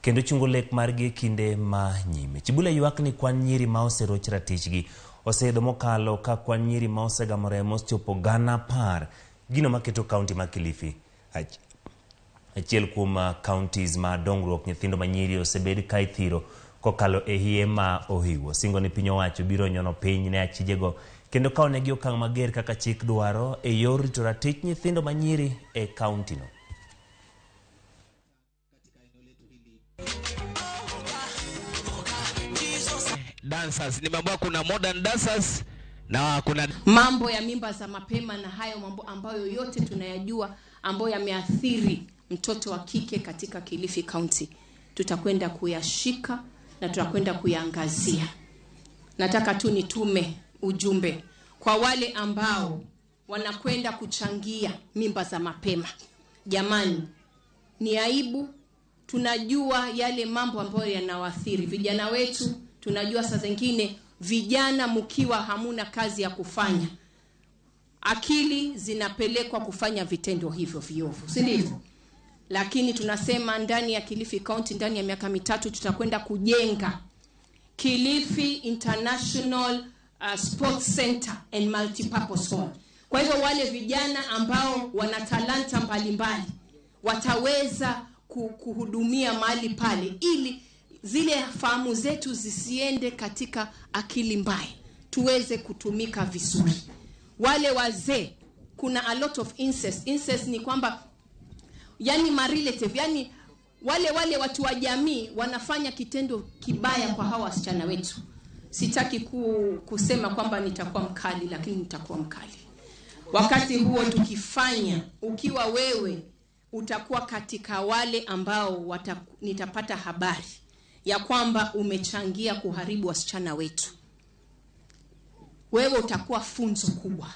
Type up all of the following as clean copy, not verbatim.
Kendo chungo lek margi e kinde ma nyime. Chibule ywak ni kwan nyiri ma oseroch ratichgi oseidho mokalo ka kwan nyiri ma osegamo remo osechopo 10,000. Gino maketo kaunti ma Kilifi achiel kuom counties ma dongruok nyithindo manyiri osebed ka ithiro kokalo e hiye ma ohiwo. Singo ni piny owacho biro nyono piny ne achijego kendo kawo negi okang' mager kaka chik dwaro e yor rito ratich nyithindo manyiri e kaunti no. Dancers nimeambiwa kuna modern dancers na kuna mambo ya mimba za mapema na hayo mambo ambayo yote tunayajua ambayo yameathiri mtoto wa kike katika Kilifi County, tutakwenda kuyashika na tutakwenda kuyaangazia. Nataka tu nitume ujumbe kwa wale ambao wanakwenda kuchangia mimba za mapema. Jamani, ni aibu. Tunajua yale mambo ambayo yanawaathiri vijana wetu. Tunajua saa zingine vijana mkiwa hamuna kazi ya kufanya, akili zinapelekwa kufanya vitendo hivyo viovu, si ndivyo? Lakini tunasema ndani ya Kilifi County, ndani ya miaka 3 tutakwenda kujenga Kilifi International Sports Center and Multipurpose Hall. Kwa hivyo wale vijana ambao wana talanta mbalimbali wataweza kuhudumia mahali pale, ili zile fahamu zetu zisiende katika akili mbaya, tuweze kutumika vizuri. Wale wazee, kuna a lot of incest. Incest ni kwamba yani ma relative, yani wale watu wa jamii wanafanya kitendo kibaya kwa hawa wasichana wetu. Sitaki kusema kwamba nitakuwa mkali, lakini nitakuwa mkali. Wakati huo tukifanya, ukiwa wewe utakuwa katika wale ambao nitapata habari ya kwamba umechangia kuharibu wasichana wetu, wewe utakuwa funzo kubwa.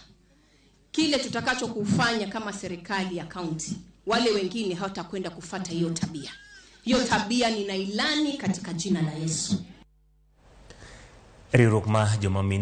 Kile tutakacho kufanya kama serikali ya county, wale wengine hawatakwenda kufuata hiyo tabia. Hiyo tabia ninailani katika jina la Yesu. Riwruok ma joma mine